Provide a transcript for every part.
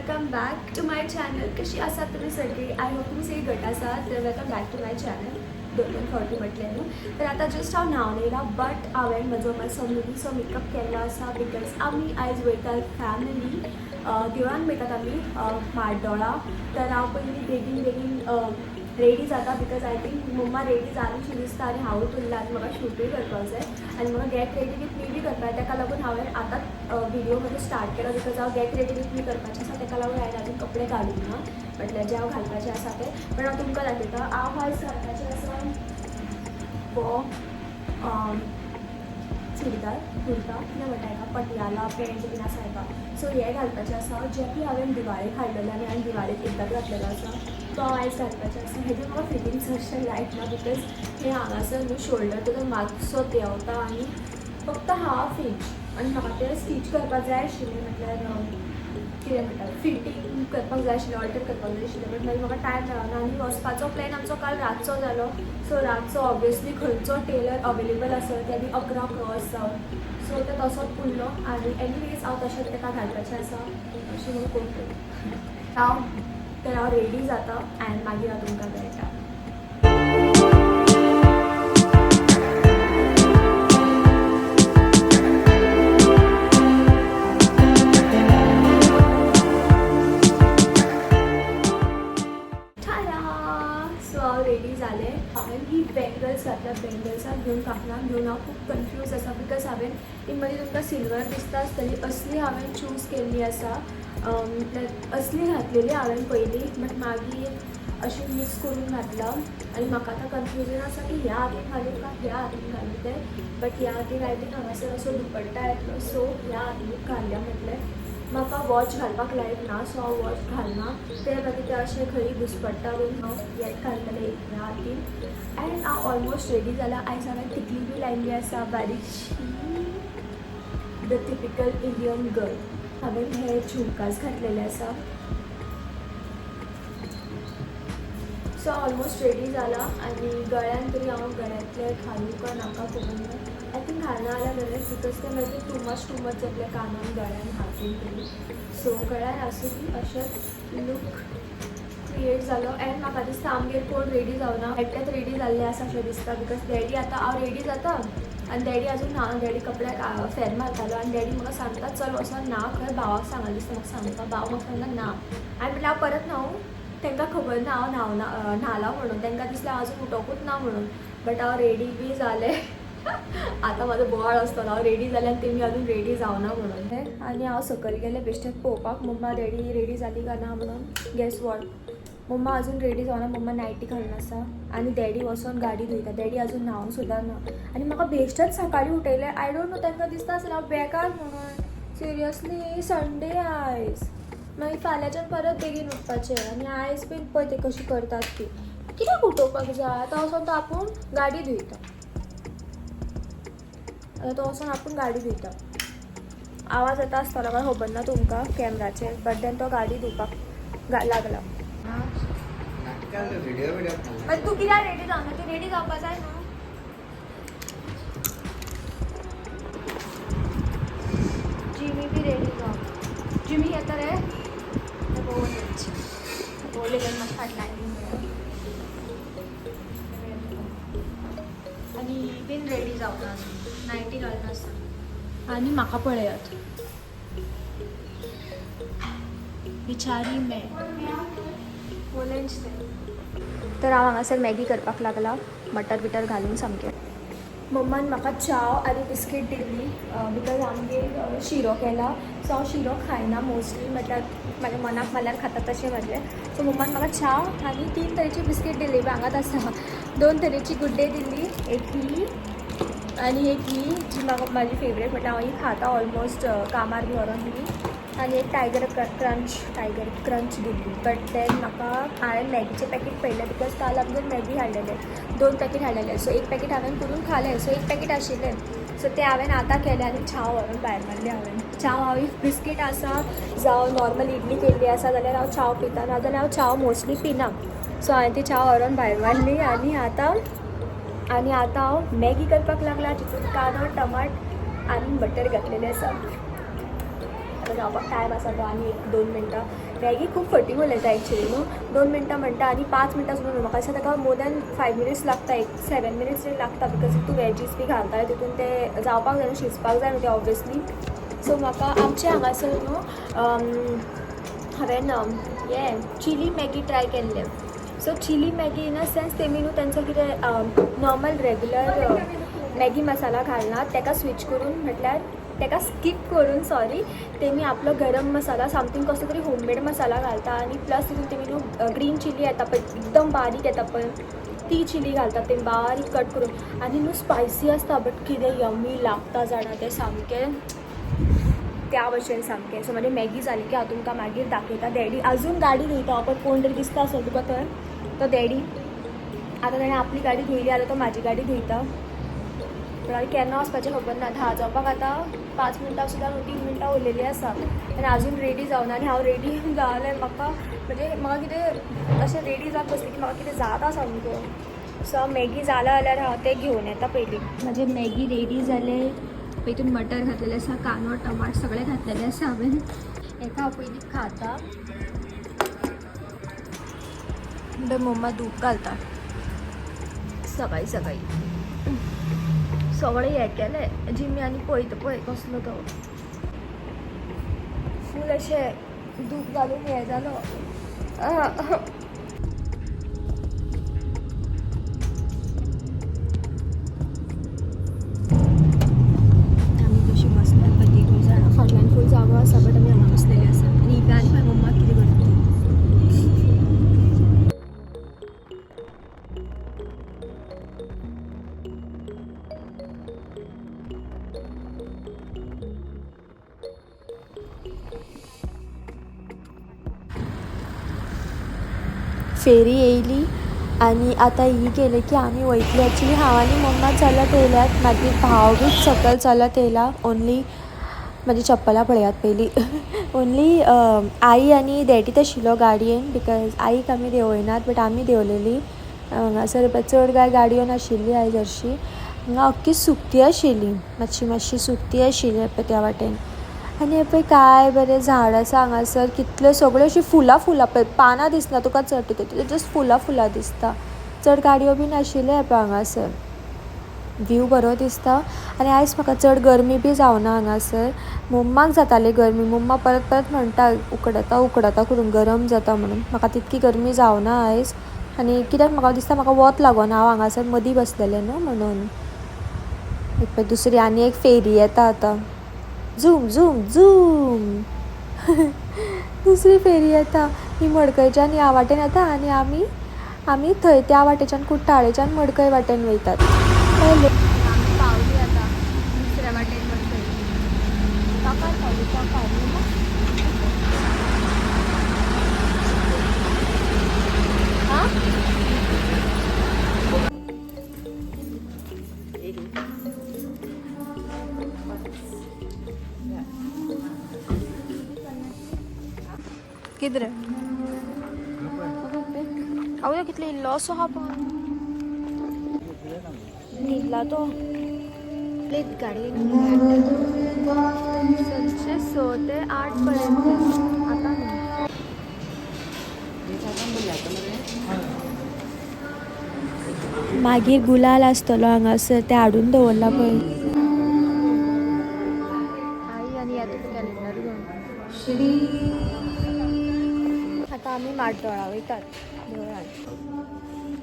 Welcome back to my channel. कशी आसात तुम्ही सगळी? I hope तुम्ही सगळी घट आसात. तर welcome back to my channel. दोन दोन फावटी म्हटलें न्हू. तर आतां जस्ट हांव न्हांवन येयलां, बट हांवें म्हजो मातसो मिनीसो मेकअप केल्लो आसा because आमी आयज वयतात फॅमिली देवळान वयतात आमी म्हाड्डोळा. तर हांव पयलीं बेगीन बेगीन रेडी जाता because I think mamma ready जालीशी दिसता आनी हांवूच उरलां आनी म्हाका शूटूय करपाक जाय आनी म्हाका गेट रेडी विथ मी बी करपाक जाय. ताका लागून हांवें आतांच व्हिडियो म्हजो स्टार्ट केलो because हांव गेट रेडी विथ मी करपाचें आसा. ताका लागून हांवें आजून कपडे घालूंक ना, म्हटल्यार जे हांव घालपाचें आसा ते. पण हांव तुमकां दाखयता. हांव आयज घालपाचें आसा हो चुडीदार कुर्ता, कितें म्हणटा हेका, पटियाला पॅन्ट बीन आसा हेका. सो हे घालपाचें आसा, जें की हांवें दिवाळेक हाडलेलें आनी हांवें दिवाळेक एकदांच घातलेलो आसा, तो हांव आयज घालपाचें आसा. हेजें म्हाका फिटींग चडशें लायक ना because हे हांगासर न्हू शोल्डर तेजो मातसो देंवता आनी फक्त हाफ इंच आनी म्हाका तें स्टिच करपाक जाय आशिल्लें, म्हटल्यार कितें म्हणटा, फिटींग करपाक जाय आशिल्लें, ऑल्टर करपाक जाय आशिल्लें, बट मागीर म्हाका टायम मेळना आनी वचपाचो प्लॅन आमचो काल रातचो जालो. सो रातचो ऑब्वियसली खंयचो टेलर अवेलेबल आसत ते बी 11 क्रॉस जावन. सो ते तसोच उरलो आनी एनिवेज हांव तशेंच ताका घालपाचें आसा अशें म्हणून कोण हांव. तर हांव रेडी जाता आनी मागीर हांव तुमकां मेळटा. सो हांव रेडी जालें. हांवें ही बँगल्स घातल्या. बँगल्सां घेवन कांकणां घेवन हांव खूब कन्फ्यूज आसा because हांवें ती मदीं तुमकां सिल्वर दिसता आसतली, असली हांवें चूज केल्ली आसा. म्हटल्यार असली घातलेली हांवें पयलीं, बट मागीर अशी मिक्स करून घातला आनी म्हाका आतां कन्फ्युजन आसा की ह्या हातीन घालूं काय ह्या हातीन घालूं तें. बट ह्या हातीन I think हांगासर असो दुपट्टा येतलो, सो ह्या हातीनूच घालया म्हटलें. म्हाका वॉच घालपाक लायक ना, सो हांव वॉच घालना. ते मागीर ते अशें खंय घुसपडटा बीन. हांव हेत घालतलें ह्या हातीन एंड हांव ऑलमोस्ट रेडी जालां. आयज हांवें तिकली बी लायिल्ली आसा बारीकशी, the typical Indian girl. हांवें हे झुमकास घातलेले आसा. सो ऑलमोस्ट रेडी जाला आनी गळ्यान तरी हांव गळ्यांतले घालूं काय नाका खबर ना. I think घालना जाल्यार बरें because ते मागीर टू मच जातलें कानान, गळ्यान, हातीन तरी. सो गळ्यान आसूं ती, अशेंच लूक क्रिएट जालो. एंड म्हाका दिसता आमगेर कोण रेडी जावना, एकटेच रेडी जाल्ले आसा अशें दिसता because daddy आतां हांव रेडी जाता आनी डॅडी अजून न्हांव. डॅडी कपड्याक फेर मारतालो आनी डॅडी म्हाका सांगता चल वचोन न्हा खंय. भावाक सांगलें दिसता म्हाका सांगता. भाव म्हाका सांगता ना. हांवें म्हटलें हांव परत न्हांव? तांकां खबर ना हांव न्हावना न्हाला म्हणून. तांकां दिसलें हांव अजून उठोकूच ना म्हणून. बट हांव रेडी बी जालें. आतां म्हाजो बोवाळ आसतलो, हांव रेडी जालें आनी तेमी अजून रेडी जावना म्हणून. आनी हांव सकयल गेलें बेश्टेंच पळोवपाक मम्मा डॅडी रेडी जाली काय ना म्हणून. गेस what, मम्मा अजून रेडी जावना. मम्मा नायटी घालून आसा आनी डॅडी वचोन गाडी धुयता. डॅडी अजून न्हावंक सुद्दां ना आनी म्हाका बेश्टेच सकाळीं उठयलें. I don't know, तांकां दिसता आसलें हांव बेकार म्हणून. सिरियसली, संडे आयज, मागीर फाल्यांच्यान परत बेगीन उठपाचें आनी आयज बीन पळय ते कशी करतात ती. कित्याक उठोवपाक जाय? आतां वचोन तो आपूण गाडी धुयता. आतां तो वचोन आपूण गाडी धुयता. आवाज येता आसतलो काय खबर ना तुमकां कॅमराचेर, बट then तो गाडी धुवपाक लागला. Video video. मागीर तूं कित्याक रेडी जावना? तूं रेडी जावपा जाय न्हू. जिमी बी रेडी जाव. जिमी येता रे. बोले मातशें फाटल्यान आनी बीन रेडी जावना अजून, नायटी घालून आसा. आनी म्हाका पळयात, बिचारी मैं बोलेंच. तर हांव हांगासर मॅगी करपाक लागला, मटर बिटर घालून सामकें. मम्मान म्हाका च्याव आनी बिस्कीट दिल्ली because आमगेर शिरो केला. सो हांव शिरो खायना मोस्टली, म्हटल्यार म्हाज्या मनाक मारल्यार खाता तशें म्हजें. सो मम्मान म्हाका च्याव आनी 3 तरेची बिस्कीट दिल्ली. हांगाच आसा. 2 तरेची गुड डे दिल्ली, एक ही आनी एक ही जी म्हाका म्हाजी फेवरेट, म्हटल्यार हांव ही खाता ऑलमोस्ट कामार बी व्हरोन ही. आनी एक tiger crunch Delhi. But then म्हाका हांवें मॅगीचें पॅकेट पळयलें because काल आमगेर मॅगी हाडलेलें, 2 पॅकेट हाडलेलें. सो एक पॅकेट हांवें करून खालें, सो एक पॅकेट आशिल्लें. सो तें हांवें आतां केलें आनी च्याव व्हरून भायर मारली हांवें. च्याव हांव if biscuit आसा जावं नॉर्मल इडली केल्ली आसा जाल्यार हांव च्याव पिता, ना जाल्यार हांव च्याव मोस्टली पिना. सो हांवें ती च्याव व्हरून भायर मारली आनी आतां हांव मॅगी करपाक लागला, जितून कांदो, टमाट आनी बटर घातलेलें आसा. आतां जावपाक टायम आसा तो आनी एक 2 मिनटां. मॅगी खूब फटींग उलयता एक्चुली न्हू, 2 मिनटां म्हणटा आनी 5 मिनटां सुद्दां. म्हाका दिसता ताका मोर दॅन 5 मिनिट्स लागता, एक 7 मिनिट्स तरी लागता, because तूं वेजीस बी घालता तितून ते जावपाक जाय न्हू, शिजपाक जाय न्हू ते ऑब्वियसली. सो म्हाका आमचे हांगासर न्हू हांवें हें चिली मॅगी ट्राय केल्लें. So chilli Maggi in a sense तेमी न्हू तेंचो कितें नॉर्मल रेगुलर मॅगी मसाला घालना, तेका स्विच करून, म्हटल्यार तेका स्कीप करून सॉरी, तेमी आपलो गरम मसाला समथींग कसलो तरी होममेड मसाला घालता आनी प्लस तितून तेमी न्हू ग्रीन चिली येता पळय, एकदम बारीक येता पळय, ती चिली घालतात तेमी बारीक कट करून, आनी न्हू स्पायसी आसता बट कितें यमी लागता जाणा तें सामकें त्या भशेन सामकें. सो म्हाजी मॅगी जाली की हांव तुमकां मागीर दाखयता. डॅडी अजून गाडी धुयता, पळय कोण तरी दिसता आसलो तुका थंय, तो डॅडी. आतां ताणें आपली गाडी धुयली, आतां तो म्हाजी गाडी धुयता. पूण आनी केन्ना वचपाचें खबर ना. 10 जावपाक आतां 5 मिनटां सुद्दां 3 मिनटां उरलेलीं आसा आनी आजून रेडी जावना. आनी हांव रेडी जालें म्हाका म्हणजे म्हाका कितें अशें रेडी जावन बसलें की म्हाका कितें जाता सामकें. सो मॅगी जालां जाल्यार हांव तें घेवन येता पयलीं. म्हाजें मॅगी रेडी जालें, तितून मटर घातलेलें आसा, कांदो टमाट सगळें घातलेलें आसा हांवें. हेका हांव पयलीं खाता. म्हणटा मम्मा धूप घालता सकाळी सकाळी. सगळें हें केलें जिमी आनी पळयता पळय कसलो तो फूल अशें धूप घालून हें जालो. आमी कशी बसल्यात पळय तिगूय जाणां, फाटल्यान फूल जागो आसा बट आमी हांगा बसलेली आसा. आनी ही आनी पळय मम्मा कितें करता ती. फेरी येयली आनी आतां ही गेले की आमी वयतली. एक्चुली हांव आनी मम्मा चलत येयल्यात, मागीर भाव बी सकयल चलत येयला. ओन्ली म्हाजी चप्पलां पळयात पयलीं. ओन्ली आई आनी डॅडीत आशिल्लो गाडयेन, because आईक आमी देंवयनात बट आमी देंवलेली. हांगासर चड काय गाडयो नाशिल्ली आयज हरशीं. हांगा अख्खी सुकती आशिल्ली, मातशी मातशी सुकती आशिल्ली पळय त्या वाटेन. आनी पळय काय बरें झाड आसा हांगासर, कितल्यो सगळ्यो अशीं फुलां फुलां पळय, पानां दिसना तुका चड, तितून जस्ट फुलां फुलां दिसता. चड गाडयो बी नाशिल्ल्यो पळय हांगासर. व्यू बरो दिसता आनी आयज म्हाका चड गरमी बी जावना हांगासर. मम्माक जाताली गरमी, मम्मा परत परत म्हणटा उकडता उकडता करून गरम जाता म्हणून. म्हाका तितकी गरमी जावना आयज. आनी कित्याक म्हाका दिसता म्हाका वत लागोना, हांव हांगासर मदीं बसलेलें न्हू म्हणून. एक पळय दुसरी आनी एक फेरी येता आतां, झूम झूम झूम. दुसरी फेरी येता ही मडकयच्यान ह्या वाटेन येता आनी आमी आमी थंय त्या वाटेच्यान कुठ्ठाळेच्यान मडकय वाटेन वयतात. हॅलो, आमी पावली आतां दुसऱ्या वाटेन मडकय. काकार पावली, काकार. हां कितें रे? आवय कितले इल्लोसो आहा पण न्हिदला तो. गाडी सदचे 6 ते 8 पर्यंत, आतां न्हू. मागीर गुलाल आसतलो हांगासर, ते हाडून दवरला पळय. आई आनी येता कॅलेंडर घेवन. आतां आमी म्हाड्डोळा वयतात देवळान.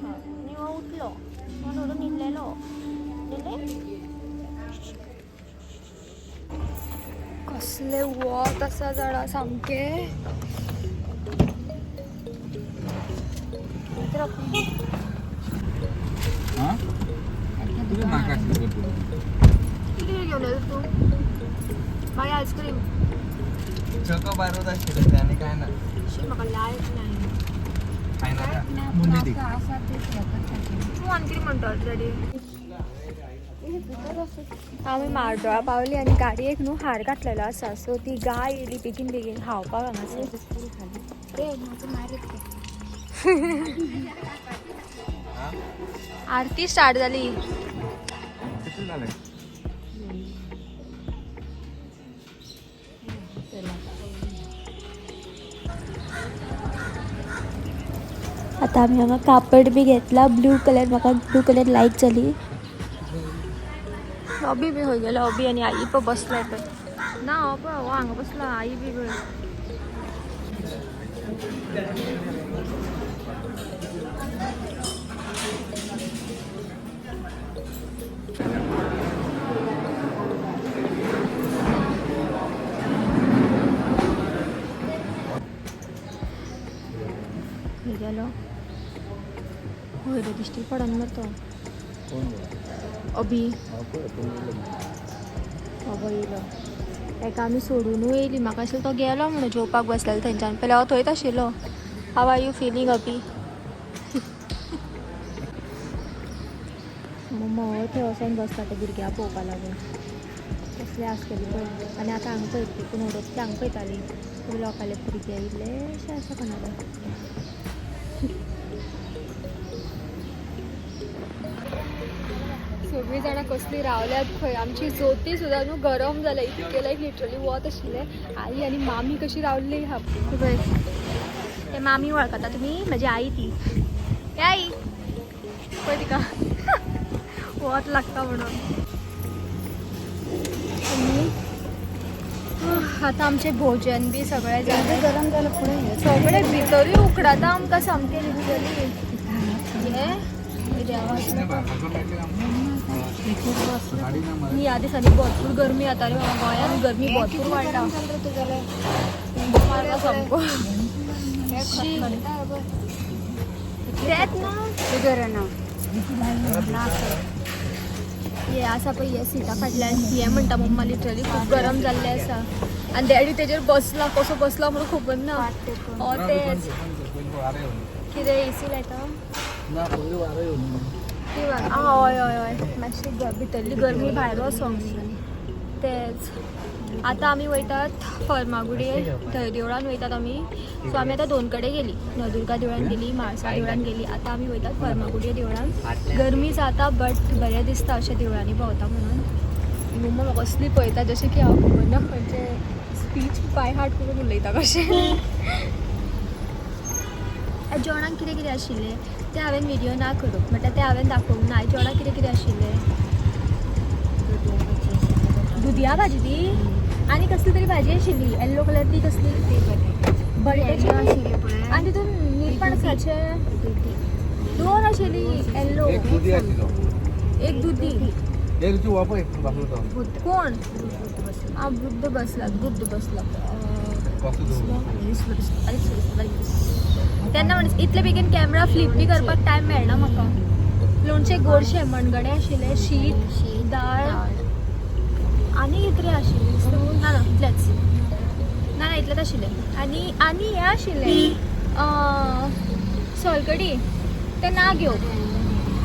आनी हो उठलो, हो थोडो न्हिदलेलो. न्हिदले कसलें वत आसा झाडां सामकें. कितें घेवन येता तूं? मागीर आयस्क्रीम. चॉकोबारूच आशिल्लें आनी काय ना. शी म्हाका लायक ना. तूं आनी कितें म्हणटा ऑलरेडी. आमी म्हाड्डोळा पावली आनी गाडयेक न्हू हार घातलेलो आसा. सो ती गाय येयली बेगीन बेगीन खावपाक हांगासर. आरती स्टार्ट जाली. कितले जाले? आतां आमी हांगा कापड बी घेतला, ब्लू कलर. म्हाका ब्लू कलर लायक जाली. अबी बी खंय गेलो? अबी आनी आई पळय बसलाय पळय. ना, हो पळय, हो हांगा बसला. आई बी पळय. खंय गेलो? खंय रे? दिश्टी पडना मरे तो. अबी बाबा येयलो. ताका आमी सोडूनूय येयली. म्हाका दिसलें तो गेलो म्हणून, जेवपाक बसलेलो थंयच्यान. पयलीं हांव थंयच आशिल्लो. How are you feeling, Abhi? मम्मा हो थंय वचोन बसता ते भुरग्यांक पळोवपा लागून. कसले आसतली पळय. आनी आतां हांगा पळयतली, पूण उडोवप हांगा पळयताली, पूण लोकांले भुरगे इल्लेशे आसा कोणाले. सगळीं जाणां कसली रावल्यात खंय. आमची ज्योती सुद्दां न्हू गरम जाल्या इतकें, लायक लिटरली वत आशिल्लें. आई आनी मामी कशी रावल्ली आहा पळय. ते मामी वळखता तुमी? म्हजी आई ती. हे आई पळय, तिका वत लागता म्हणून. आनी आतां आमचें भोजन बी सगळें जालें. गरम जालें फुडें. सगळें भितरूय उकडाता आमकां सामकें लिटरली. हे देवा! ह्या दिसांनी भरपूर गरमी जाता रे बाबा. गोंयांत गरमी भरपूर वाडटा. मारला सामको. शी. तेंच ना. हे आसा पळय, हे सिटा फाटल्यान हे म्हणटा मम्मा, लिटरली खूब गरम जाल्लें आसा. आनी डॅडी तेजेर बसला. कसो बसला म्हणून खबर ना. हो, तेच. कितें एसी लायता? ना, पयलीं वारो येवन. ती आं, हय हय हय, मातशी भितरली गरमी भायर वचोंक. तेच. आतां आमी वयतात फर्मागुडी, थंय देवळान वयतात आमी. सो आमी आतां दोन कडेन गेली, नवदुर्गा देवळान गेली, म्हाळसा देवळान गेली. आतां आमी वयतात फर्मागुडी देवळान. गरमी जाता बट बरें दिसता अशें देवळांनी भोंवता म्हणून. मम्मा म्हाका कसली पळयता, जशें की हांव खबर ना खंयचे स्पीच बाय हार्ट करून उलयता कशें. जेवणाक कितें कितें आशिल्लें तें हांवें व्हिडियो ना करूंक, म्हटल्यार तें हांवें दाखोवंक ना. जेवणाक कितें कितें आशिल्लें? दुदया भाजी ती आनी कसली तरी भाजी आशिल्ली येल्लो कलर, ती कसली? बटाट्याची. आनी तितून निरपणसाचे दोन आशिल्ली येल्लो. एक दुदी आशिल्लो. एक दुदी. एक तूं हो पळय बसलो तो. कोण? आ, बुद्ध बसला, बुद्ध बसला. कसो तो? दिसलो, दिसलो, दिसलो, दिसलो. तेन्ना म्हणजे इतले बेगीन कॅमेरा फ्लिप बी करपाक टायम मेळना म्हाका. लोणचें, गोडशें, मणगणें आशिल्लें, शीत, दाळ आनी कितें तरी आशिल्लें. ना ना, इतलेंच. ना ना, इतलेंच आशिल्लें. आनी आनी हें आशिल्लें, सोलकडी. तें ना घेवंक,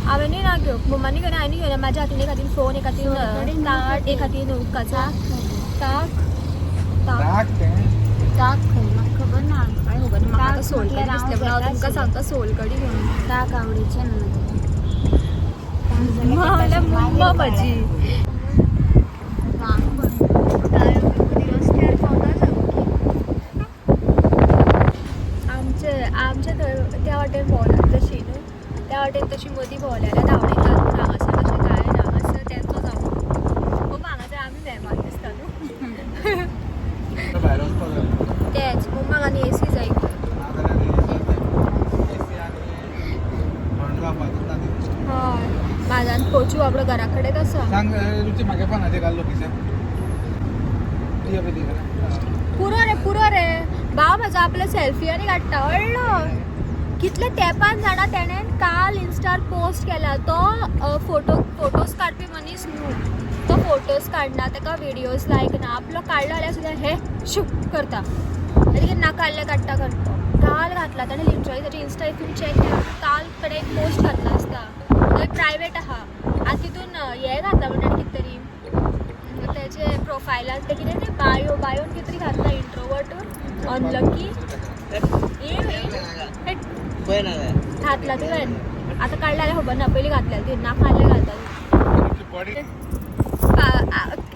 हांवेनूय ना घेवंक, मम्मानी घेवना, हांवेनूय घेवना. म्हाज्या हातीन एक हातीन फोन, एक हातीन ताट, एक हातीन उदकाचो ताक ताक. ताक तें. ताक खंय? म्हाका खबर ना. काय खबर ना म्हाका. आतां ताक सोलकडी म्हटल्यार दिसलें हांव म्हणून हांव घेता तुमकां आशिल्लें. सांगता सोलकडी म्हणून. ताक आवडीचें ना म्हजें. म्हणल्यार मम्मा म्हजी रस्त्यार पावता सामकी. आमचे आमचे थंय त्या वाटेन भोंवल्यार तशी न्हू, त्या वाटेन तशी मदीं भोंवल्यार धांवडयतात, पूण हांगासर तशें कांय ना. हांगासर तेंचो जागो. मम्मा, हांगासर आमी मेहमान दिसता न्हू. भायर वचपाक जाय. तेच, मम्माक आनी एसी जाय. नाजाल्यार एसी आनी थंड जावपाचें ना ती. हय, म्हाज्यान पोचू आपलो घरा कडेन आसा. सांग रुची, म्हागे फोनाचेर घाल लोकेशन. ती पळय ती. पुरो रे, पुरो रे भाव म्हजो. आपलो सेल्फी आनी काडटा व्हडलो. कितले तेंपान जाणा, तेणें काल इन्स्टार पोस्ट केला तो फोटो. फोटोज काडपी मनीस न्हू तो. फोटोज काडना, ताका व्हिडियोज लायक ना. आपलो काडलो जाल्यार सुद्दां हे शू करता आनी ना काडले काडटा करता. काल घातला ताणें लिटरली. ताचे इन्स्टा if you check केला, काल कडेन एक पोस्ट घातला आसता. थंय प्रायवेट आहा. आनी तितून हें घातला म्हणटा कितें तरी तेजे प्रोफायलार, तें कितें तें बायो बायोन कितें तरी घातला, इंट्रोवर्ट, अनलकी. घातला तुवें? आतां काडला जाल्यार खबर ना. पयलीं घातलेलें तुवें. ना काडलें घालता. बॉडी.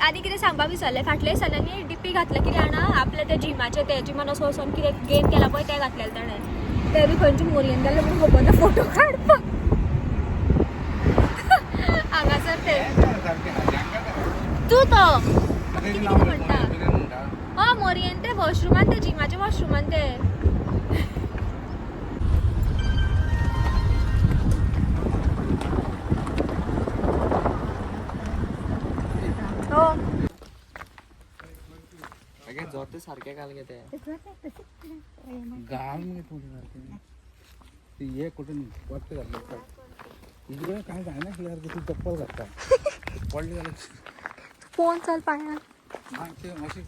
आनी कितें सांगपाक विसरलें. फाटल्या दिसांनी डीपी घातलें कितें जाणा, आपलें तें जिमाचें, तें जिमान असो वचोन कितें गेन केला पळय, तें घातलेलें ताणें. ते बी खंयच्या मोरयेन गेले म्हणून खबर ना फोटो काडपाक हांगासर ते तूं तो कितें म्हणटा? हय, मोरयेन ते वॉशरुमान, ते जिमाच्या वॉशरुमान ते. हो. जोते सारखे घाल गे ते. घाल मगे थोडी सारखे ते, हे कुठून वरते घातलं तुझे काय जायना सारखे. तू चप्पल घातला, पडली जाल्यार. फोन चल पायान. हा, ते अशी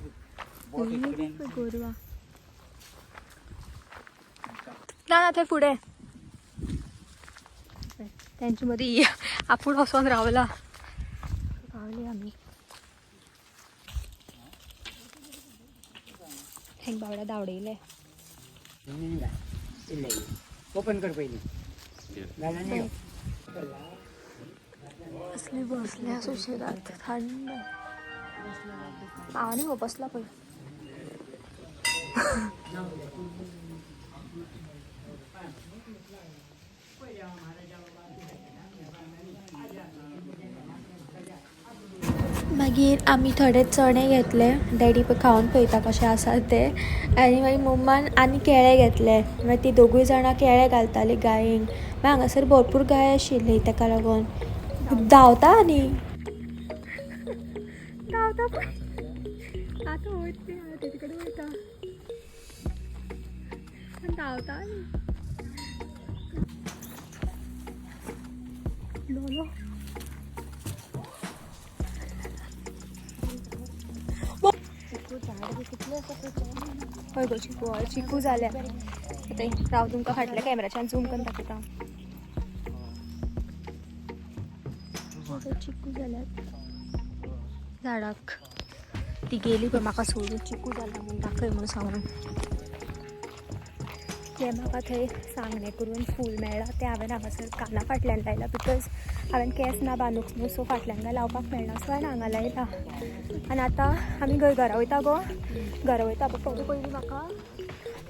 बोट इकडे. गोरवा ना ना, थंय फुडें तेंचे मदीं आपूण वचोन रावला. पावली आमी. हेंक बावड्या धांवडयले. ओपन कर पयलीं. असले बसल्या सुशेगाद, थंड. हांव न्ही गो बसला पळय. मागीर आमी थोडे चणे घेतले. डॅडी पळय खावन पळयता कशे आसा ते. आनी मागीर मम्मान आनी केळे घेतले. मागीर ती दोगूय जाणां केळे घालताली गायेंक. मागीर हांगासर भरपूर गाय आशिल्ली, ताका लागून धांवता. आनी धांवता पळय आतां, वयता तेजे कडेन वयता आनी धांवता. आनी लोलो. हय गो, चिकू. हय, चिकू जाल्या. आतां राव, तुमकां फाटल्या कॅमेराच्यान झूम करून दाखयता. आतां चिकू जाल्यात झाडाक. ती गेली पळय म्हाका सोडून, चिकू जाला म्हणून दाखय म्हणून सांगून. हें म्हाका थंय सांगणें करून फूल मेळ्ळां, तें हांवें हांगासर काना फाटल्यान लायलां, because हांवें केंस ना बांदूंक न्हू, सो फाटल्यान काय लावपाक मेळना, सो हांवें हांगा लायलां. आनी आतां आमी खंय घरा वयता गो? घरा वयता पूण पयलीं पयलीं म्हाका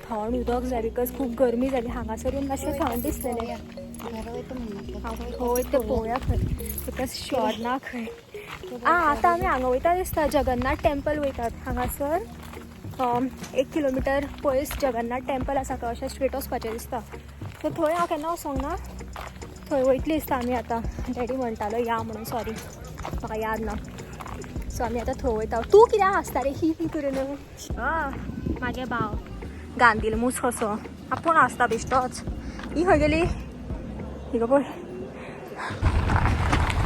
थंड उदक जाय, because खूब गरमी जाली. हांगासर येवन मातशें थंड दिसलेलें. घरा वयता म्हणून. हांव खंय तें पळोवया खंय, because sure ना खंय. आं, आतां आमी हांगा वयता दिसता, जगन्नाथ टेम्पल वयतात. हांगासर 1 किलोमिटर पयस जगन्नाथ टेम्पल आसा खंय, अशें स्ट्रेट वचपाचें दिसता. सो थंय हांव केन्ना वचोंक ना, थंय वयतली दिसता आमी आतां. डॅडी म्हणटालो या म्हणून, सॉरी म्हाका याद ना. सो आमी आतां थंय वयता. तूं कित्याक हांसता रे ही ही करून? म्हागे भाव गांधील मूस कसो आपूण हांसता बेश्टोच. ही खंय गेली? ही गो पळय.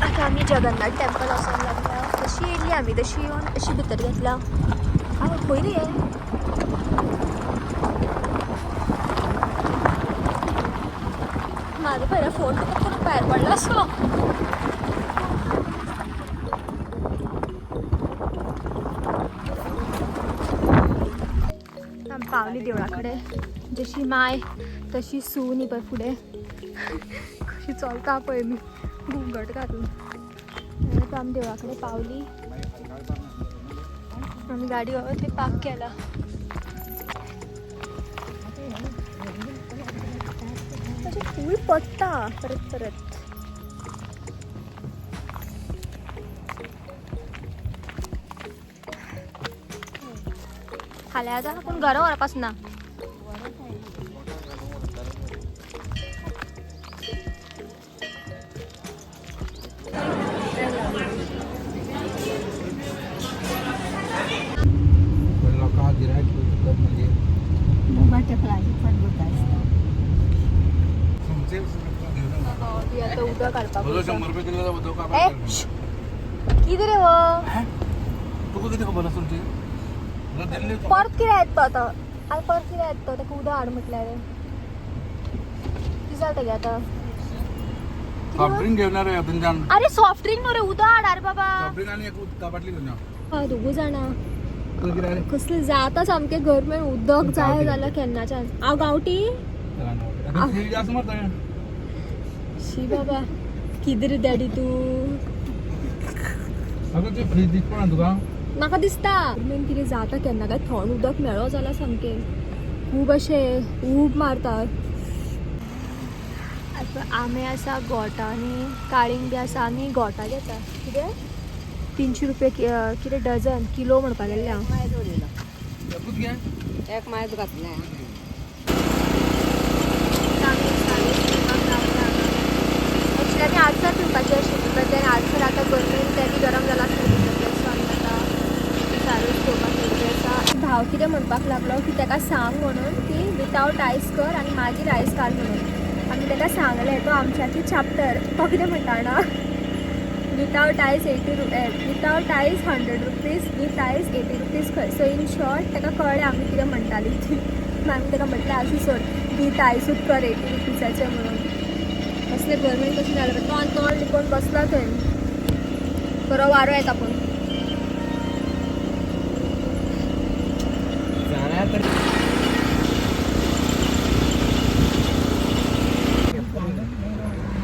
आतां आमी जगन्नाथ टेम्पल वचोंक लागल्या. तशी येयल्ली आमी, तशी येवन अशी भितर घेतला. आं, खंय रे हें? म्हाजो पयला फोन तुका भायर पडला असो. आमी पावली देवळा कडेन. जशी माय तशी सून. ही पळय फुडें कशी चलता पळय मी घुंगट घालून. आनी आतां आमी देवळा कडेन पावली. आमी गाडी थंय पार्क केला. अशें फूल पडटा परत परत. फाल्यां आतां पूण घरा व्हरपाच ना. पण लोकांक गिरायक करतात मागीर. बटरफ्लायची पडबूत आसता. तुमचे. ती आतां उदक काडपाक म्हजो वयता. 100 रुपये दिले जाल्यार उदक. ए, श्श. कितें रे हो? तुका कितें खबर आसा तुमची? तुका दिल्ली. परत कितें येता तो आतां? आतां परत कितें येता तो? ताका उदक हाड म्हटल्यार कितें जालें तेगें आतां? कितें सॉफ्ट ड्रिंक घेवन रे थंयच्यान. अरे, सॉफ्ट ड्रिंक न्हू रे, उदक हाड अरे बाबा. सॉफ्ट ड्रिंक आनी एक उदका बाटली घेवन यो. हय, दोगूय जाणां. तुका कितें रे? कसलें जाता सामकें घर मेरेन उदक जाय जाल्यार केन्नाच्यान. हांव गांवठी. आतां फ्रीज आसा मरे थंय. शी बाबा, कितें रे डॅडी तूं? आतां ते फ्रीज दिसपा ना तुका? म्हाका दिसता. मेन कितें जाता केन्ना काय थंड उदक मेळो जाल्यार सामकें खूब अशें ऊब मारता. आतां आंबे आसा, घोटां आनी काळींग बी आसा. आमी घोटां घेता. कितें 300 रुपया कितें डझन किलो म्हणपाक गेल्लें हांव. मायज उडयलो. एकूच घे. एक मायज घातलें. एक्चुली आमी आडसर पिवपाची आशिल्ली, बट then आडसर आतां गरमेन तें बी गरम जाला आसतलें. सो आमी आतां सारूच घेवपाक गेल्ली आसा. भाव कितें म्हणपाक लागलो की ताका सांग म्हणून की वितावट आयस कर आनी मागीर आयस घाल म्हणून. आमी ताका सांगलें, तो आमच्याची चाप्टर. तो कितें म्हणटा ना, without ice 80 without ice 100 rupees, with ice 80 rupees खंय. सो इन शॉर्ट ताका कळ्ळें आमी कितें म्हणटाली ती. मागीर आमी ताका म्हटलें आसूं सोड, विथ आयसूच कर 80 रुपीजाचें म्हणून. असले गव्हर्मेंट कशें जालें. तो आनी तोंड लिपोवन बसला थंय. बरो वारो येता पूण. जाल्यार तर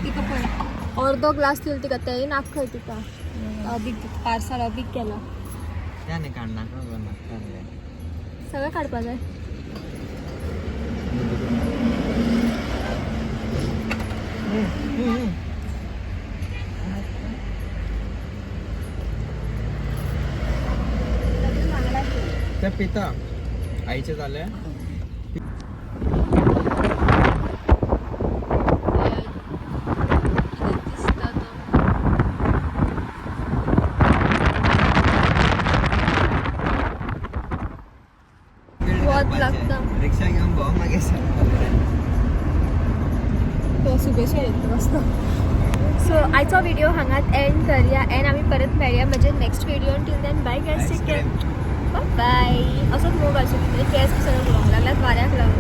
तिका पण अर्दो ग्लास दिलो तिका, तेंय नाक खंय तिका. अबीक पार्सल अबीक केला. त्या न्ही काडनाका गो, नाका रे. सगळें काडपा जाय. ते पिता आईचे जाले. दिसता तो. वत लागता. रिक्षा घेवन भोंव मागीर. तो सुबेश बसलो. सो आयचो व्हिडिओ हांगात एंड करया एंड आमी परत मेळया म्हणजे next video. Till then bye guys, take care, bye. असोच मोग आसो, म्हणजे केस बी सगळें उडोवंक लागल्यात वाऱ्याक लागून.